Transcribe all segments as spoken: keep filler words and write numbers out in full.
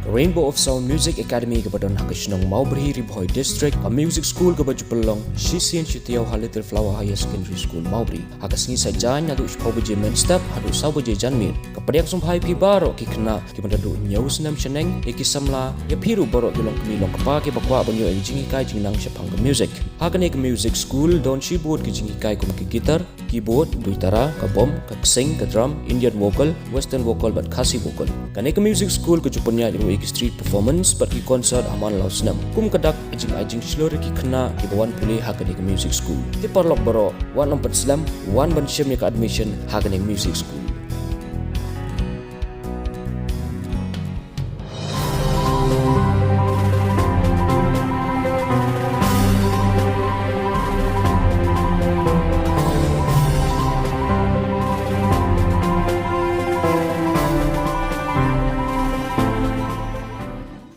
Rainbow of Sound Music Academy kaba don ha ka shnong Mawbri, Ri Bhoi District, ka music school kaba ju pynlong shisien shi taïew ha Little Flower Higher Secondary School, Mawbri. Ha ka sngi Saitjaiñ naduh shiphew baje mynstep haduh saw baje janmiet. Ka pdiang sngewbha ïa phi baroh ki khynnah kiba naduh hynñiew snem shaneng, ïa ki samla, ïa phi ruh baroh ki longkmie longkpa kiba kwah ban ïoh ïa ka jinghikai jingnang shaphang ka music. Ha kane ka music school don shibun ki jinghikai kum ka guitar, keyboard, duitara, ka bom, ka ksing, ka drum, Indian vocal, western vocal bad Khasi vocal. Kane ka music school ka ju pynïaid ruh ïa ki street performance bad ki concert ha man la u snem. Kum ka dak, ka jingai jingshlur ïa ki khynnah kiba wan pule ha kane ka music school. Te paralok baroh, wat nym pynslem, wan ban shim ïa ka admission ha kane ka music school.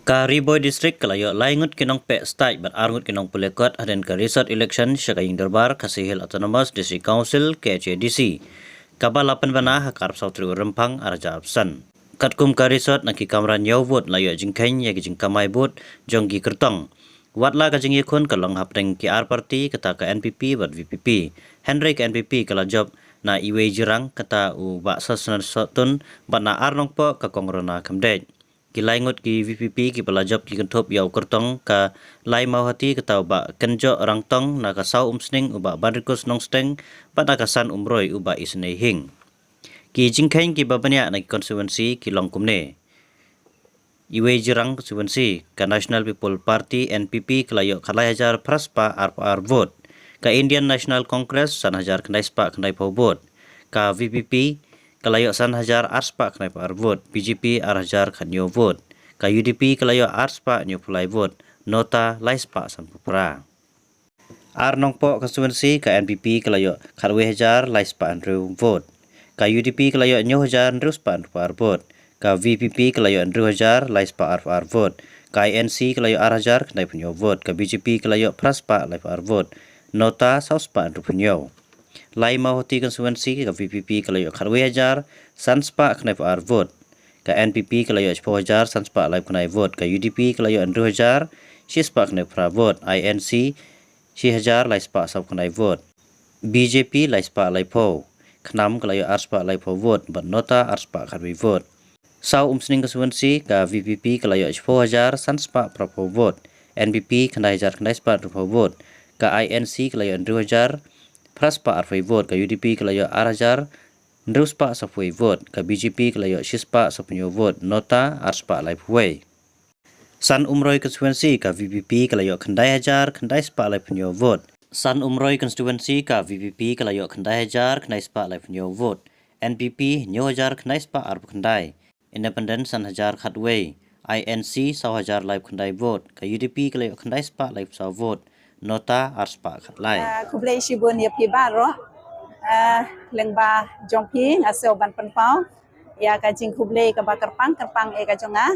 Ka Ri Bhoi District ka la ïoh lai ngut ki nongpeit state bad ar ngut ki nongpule kot hadien ka resort election sha ka ïing dorbar Khasi Hills Autonomous District Council, K H A D C, kaba la pynbna ha ka arphew saw tarik u Rymphang arhajar arphew san. Katkum ka resort na ki kamra hynñiew vote la ïoh jingkheiñ ïa ki jingkamai vote jong ki kyrtong. Watla ka jingïakhun ka long hapdeng ki ar party, kata ka N P P bad V P P. Hynrei ka N P P ka la jop na Iwei Jirang, kata u Bah Sosnan Sohtun, bad na Arnongpoh ka Kong Rona Khymdeit. Ki lai ngut ki V P P kiba la jop ki kynthup ïa u kyrtong ka Lai Mawhati, kata u Bah Kynjoh Rangtong, na ka saw Umsning u Bah Banrikus Nongsteng, bad na ka san Umroi u Bah Isynei Hing. Ki jingkheiñ kiba bniah na ki constituency ki long kumne. Iwei Jirang constituency, ka National People Party, N P P, ka la ïoh khatlai hajar phra spah arphew ar vote. Ka Indian National Congress san hajar khyndai spah khyndaiphew vote. Ka V P P ka la ïoh san hajar ar spah khyndaiphew ar vote. B J P ar hajar khathynñiew vote. Ka U D P ka la ïoh ar spah hynñiewphew lai vote. NOTA lai spah sanphew phra. Arnongpoh constituency, ka N P P ka la ïoh khatwei hajar lai spah hynriew vote. Ka U D P ka la ïoh hynñiew hajar hynriew spah hynriewphew ar vote. Ka V P P ka la ïoh hynriew hajar lai spah arphew ar vote. Ka I N C ka la ïoh ar hajar khyndaiphew hynñiew vote. Ka B J P ka la ïoh phra spah laiphew ar vote. NOTA saw spah hynriewphew hynñiew. Lai Mawhati constituency, ka V P P ka la ïoh khatwei hajar san spah khyndaiphew ar vote. Ka N P P ka la ïoh shiphew hajar san spah laiphew khyndai vote. Ka U D P ka la ïoh hynriew hajar shi spah khyndaiphew phra vote. I N C shi hajar lai spah sawphew khyndai vote. B J P lai spah laiphew. KHNAM ka la ïoh ar spah laiphew vote bad NOTA ar spah khatwei vote. Saw Umsning constituency, ka V P P ka la ïoh shiphew hajar san spah phraphew vote. N P P khyndai hajar khyndai spah hynriewphew vote. Ka I N C ka la ïoh hynriew hajar phra spah arphew vote. Ka U D P ka la ïoh ar hajar hynriew spah sawphew vote. Ka B J P ka la ïoh shi spah sawphew hynñiew vote. NOTA ar spah laiphew wei. San Umroi constituency, ka V P P ka la ïoh khyndai hajar khyndai spah laiphew hynñiew vote. San Umroi constituency, ka V P P ka la ïoh khyndai hajar khyndai spah laiphew hynñiew vote. N P P hynñiew hajar khyndai spah arphew khyndai. Independent san hajar khatwei. I N C saw hajar laiphew khyndai vote. Ka U D P ka la ïoh khyndai spah laiphew saw vote. NOTA ar spah khatlai. Ah, khublei shibun ïa phi baroh. Ah, lyngba jong phi nga sngew ban pynpaw ïa ka jingkhublei kaba kyrpang kyrpang eh ka jong nga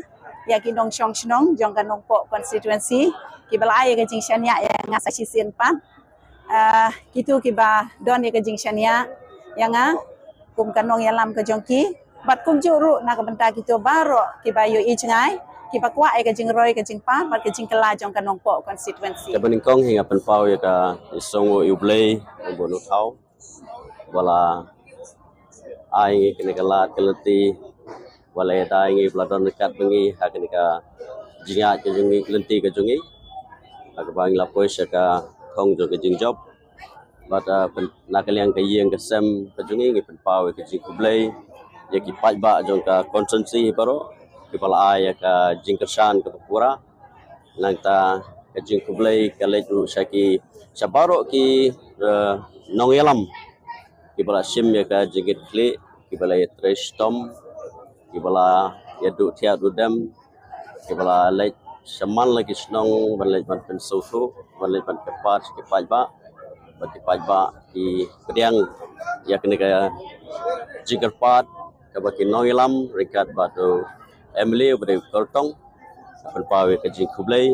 ïa ki nongshong shnong jong ka Nongpoh constituency kiba la ai ïa ka jingshaniah ïa nga sa shisien pat. Ah, kito kiba don ïa ka jingshaniah ïa nga kum ka nongïalam ka jong ki, bad kumjuh ruh na ka bynta kito baroh kiba ïohi jngai, kiba kwah ïa ka jingroi ka jingpar bad ka jingkylla jong ka Nongpoh constituency. Kaba nyngkong hi nga pynpaw ïa ka jingsngewnguh ïa U Blei, U Blei uba nongthaw, uba la ai ngi kane ka lad ka lynti, uba la ïada ïa ngi, uba la don ryngkat bad ngi ha kane ka jingïaid ka jong ngi, lynti ka jong ngi, ha kaba ngi la poi sha ka thong jong ka jingjop. Bad, ah, pyn-, na ka liang ka ïing ka sem ka jong ngi, ngi pynpaw ïa ka jingkhublei ïa ki paidbah jong ka constituency baroh kiba la ai ïa ka jingkyrshan kaba pura. Nangta ka jingkhublei ka leit ruh sha ki, sha baroh ki, eh, nongïalam kiba la shim ïa ka jingkitkhlieh, kiba la ïatrei shitom, kiba la ïaduh thiah duh dem, kiba la leit shaman la ki shnong ban leit ban pynsngewthuh, ban leit ban kyrpad sha ki paidbah, bad ki paidbah ki pdiang ïa kane ka jingkyrpad kaba ki nongïalam ryngkat bad u M L A uba dei u Kyrtong, pynpaw ïa ka jingkhublei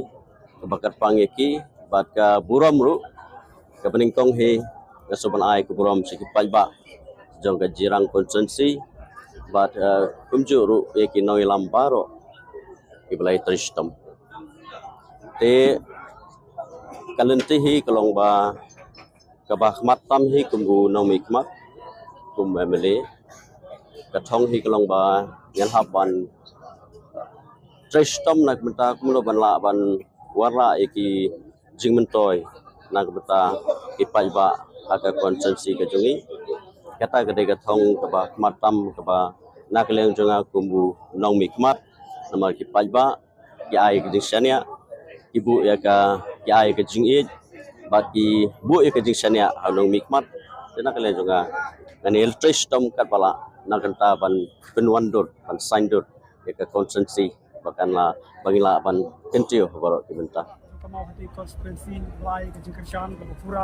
kaba kyrpang ïa ki, bad ka burom ruh kaba nyngkong hi nga sngew ban ai ka burom sha ki paidbah jong ka Jirang constituency, bad, eh, kumjuh ruh ïa ki nongïalam baroh Ki ba la ïatrei shitom. Te ka lynti hi ka long ba kaba khmat tam hi kum u nongmihkhmat, kum M L A. Ka thong hi ka long ba ngan hap ban trei shitom na ka bynta kumno ban lah ban wanrah ïa ki jingmyntoi na ka bynta ki paidbah ha ka constituency ka jong ngi. Kata ka dei ka thong kaba khmat tam kaba na ka liang jong nga kum u nongmihkhmat, namar ki paidbah ki ai ka jingshaniah, ki buh ïa ka, ki ai ka jingïeit, bad ki buh ïa ka jingshaniah ha u nongmihkhmat. Te na ka liang jong nga, ngan ïa trei shitom katba lah na ka bynta ban pynwandur, ban saiñdur ïa ka constituency ba kan lah, ba ngin lah ban kyntiew ha baroh ki bynta. Ka Mawhati constituency, ba la ai ka jingkyrshan kaba pura,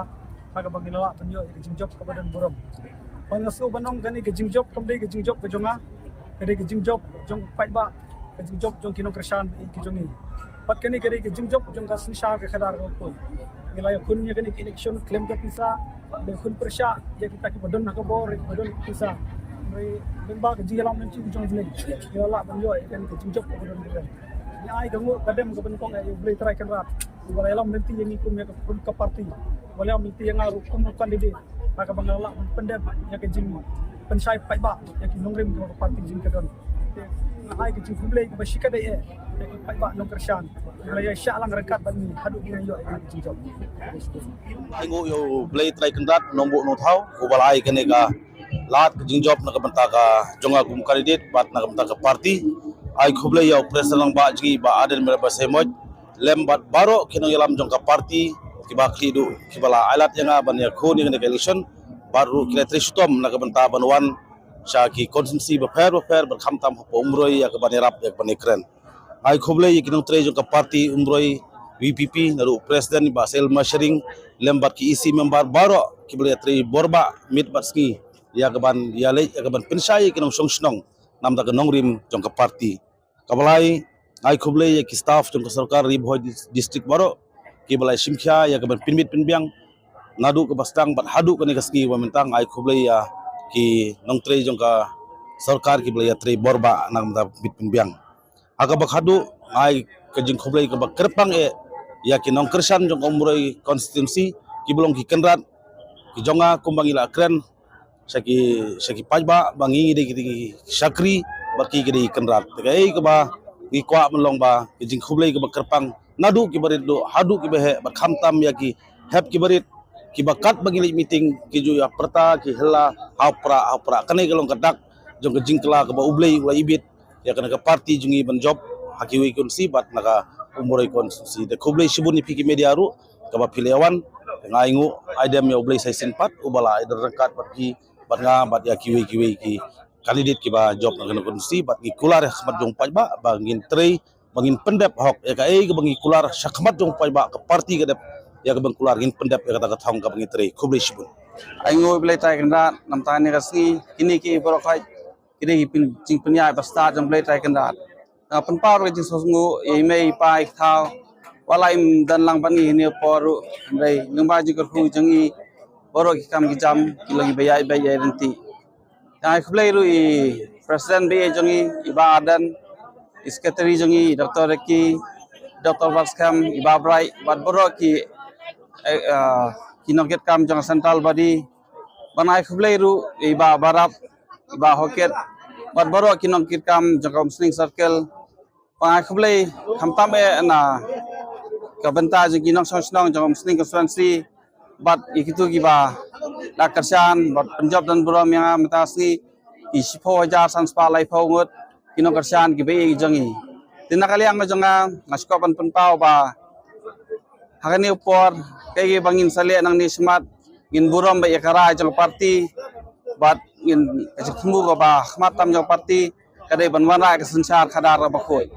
ha kaba ngin lah ban ïoh ïa ka jingjop kaba don burom. Bad nga sngewbha ban ong kane ka jingjop kam dei ka jingjop ka jong nga, ka dei ka jingjop jong paidbah, ka jingjop jong ki nongkyrshan ba ïeit ki jong ngi. Bad kane ka dei ka jingjop jong ka synshar ka khadar kaba khuid. Ngi la ïakhun ïa kane ka election khlem da pisa, ngi la ïakhun pyrshah ïa kita kiba don ha ka bor, kiba don pisa. Hynrei lyngba ka jingïalam lynti jong U Blei, ngi la lah ban ïoh ïa kane ka jingjop kaba don burom. Ngi ai ka nguh ka dem kaba nyngkong ïa U Blei Trai Kynrad uba la ïalam lynti ïa ngi kum ïa ka, kum ka party, uba la ïalam lynti ïa nga ruh kum u candidate, ha kaba nga lah ban pyndep ïa ka jingpynshai paidbah ïa ki nongrim kaba ka party jong ngi ka don. Te nga ai ka jingkhublei kaba shikatdei eh ïa ki paidbah nongkyrshan kiba la ïa shah lang ryngkat bad ngi haduh ba ngi ïoh ïa ka jingjop. Ai nguh ïa U Blei Trai Kynrad Nongbuh Nongthaw uba la ai kane ka lad ka jingjop na ka bynta ka jong nga kum candidate bad na ka bynta ka party. Ai khublei ïa u President Rangbah jong ngi Bah Ardent Miller Basaiawmoit lem bad baroh ki nongïalam jong ka party kiba khlieh duh kiba la ai lad ïa nga ban ïakhun ïa kane ka election, bad ruh ki la trei shitom na ka bynta ban wan sha ki constituency bapher bapher bad khamtam hapoh Umroi ïa ka ban ïarap ïa ka ban ïakren. Ai khublei ïa ki nongtrei jong ka party Umroi V P P, naduh u President Bah Sel Mashering lem bad ki E C member baroh kiba la ïatrei bor bah miet bad sngi ïa ka ban ïaleit ïa ka ban pynshai ïa ki nongshong shnong namar ka nongrim jong ka party. Kaba lai, ai khublei ïa ki staff jong ka sorkar Ri Bhoi Dis-, District baroh kiba la shim khia ïa ka ban pynmiet pynbiang naduh kaba sdang bad haduh kane ka sngi ba mynta. Ai khublei ïa ki nongtrei jong ka sorkar kiba la ïatrei bor bah na ka bynta pynmiet pynbiang. Ha kaba khatduh, ai ka jingkhublei kaba kyrpang eh ïa ki nongkyrshan jong ka Umroi constituency kiba long ki kynrad ki jong nga kumba ngi la kren sha ki, sha ki paidbah ba ngi dei ki, ki shakri bad ki, ki dei ki kynrad. Te kaei kaba ngi kwah ban long ba ka jingkhublei kaba kyrpang naduh kiba rit duh haduh kiba heh bad khamtam ïa ki hep kiba rit kiba katba ngi leit meeting ki ju ïa pyrta ki hella ha u prah, ha u prah. Kane ka long ka dak jong ka jingkylla kaba U Blei u la ibit ïa kane ka party jong ngi ban jop ha kiwei ki constituency bad na ka Umroi constituency. Te khublei shibun ïa phi ki media ruh kaba phi la ïa wan. Nga ai nguh ai dem ïa U Blei sa shisien pat uba la ai don ryngkat bad phi bad nga bad ïa kiwei kiwei ki candidate kiba jop na kane ka constituency bad ngi kular ïa ka khmat jong paidbah ba ngin trei ba ngin pyndep hok ïa kaei kaba ngi kular sha khmat jong paidbah. Ka party ka dep ïa kaba kular ngin pyndep ïa kata ka thong kaba ngi trei. Khublei shibun. Ai nguh ïa U Blei Trai Kynrad namar kane ka sngi, kine ki baroh khoit ki dei ki pyn-, jingpynïaid ba stad jong U Blei Trai Kynrad. Nga pynpaw ka jingsngewnguh ïa i mei i pa i kthaw wat la im don lang bad ngi ha kane ka por ruh, hynrei lyngba jingkyrkhu jong i baroh ki kam ki jam ki long kiba ïaid beit ïaid ryntih. Nga ai khublei ruh i President ba ïeit jong i, i Bah Ardent, i Secretary jong i, i Doctor Ricky, Doctor Batskhem, i Bah Bright bad baroh ki, eh, ah, ki nongkitkam jong ka Central Body. Bad nga ai khublei ruh i Bah Barap, i Bah Hokit bad baroh ki nongkitkam jong ka Umsning Circle. Bad nga ai khublei khamtam eh na ka bynta jong ki nongshong shnong jong ka Umsning constituency bad ïa kito kiba la kyrshan bad pynjop don burom ïa nga mynta ka sngi, ki shiphew hajar san spah laiphew ngut ki nongkyrshan kiba ïeit ki jong ngi. Te na ka liang ka jong nga, nga sngewkwah ban pynpaw ba ha kane ka por, kaei kaei ba ngin sa leh nangne shakhmat, ngin burom beit ïa ka rai jong ka party bad ngin, ka jingthmu kaba khmat tam jong ka party ka dei ban wanrah ïa ka synshar khadar kaba khuid.